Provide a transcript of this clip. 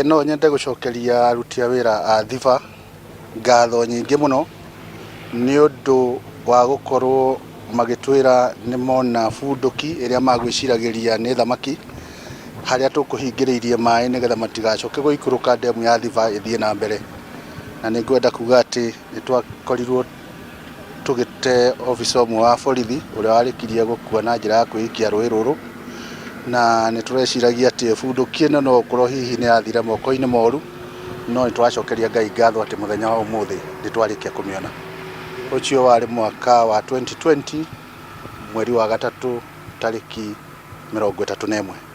No nyende gũcokeria aruti a wĩra a Thiba ngatho nyingĩ mũno nĩ ũndũ wa gũkorwo magĩtwĩra nĩ mona bunduki ĩrĩa magwĩciragĩria nĩ thamaki harĩa tũkũhingĩrĩirie maĩ nĩgetha matigacoke gũikũrũka ndemu ya Thiba ĩthiĩ na mbere. Na nĩ ngwenda kuga atĩ nĩ twakorirwo tũgĩte officer ũmwe wa borithi ũrĩa warĩkirie gũkua na njĩra ya kwĩikia rũĩ rũrũ, na nĩ tũreciragia atĩ bunduki ĩno no ũkorwo hihi nĩ yathire moko-inĩ moru, no nĩ tũracokeria Ngai ngatho atĩ mũthenya wa ũmũthĩ nĩ twarĩkia kũmĩona. Ũcio warĩ mwaka wa 2020 mweri wa gatatũ tarĩki 31.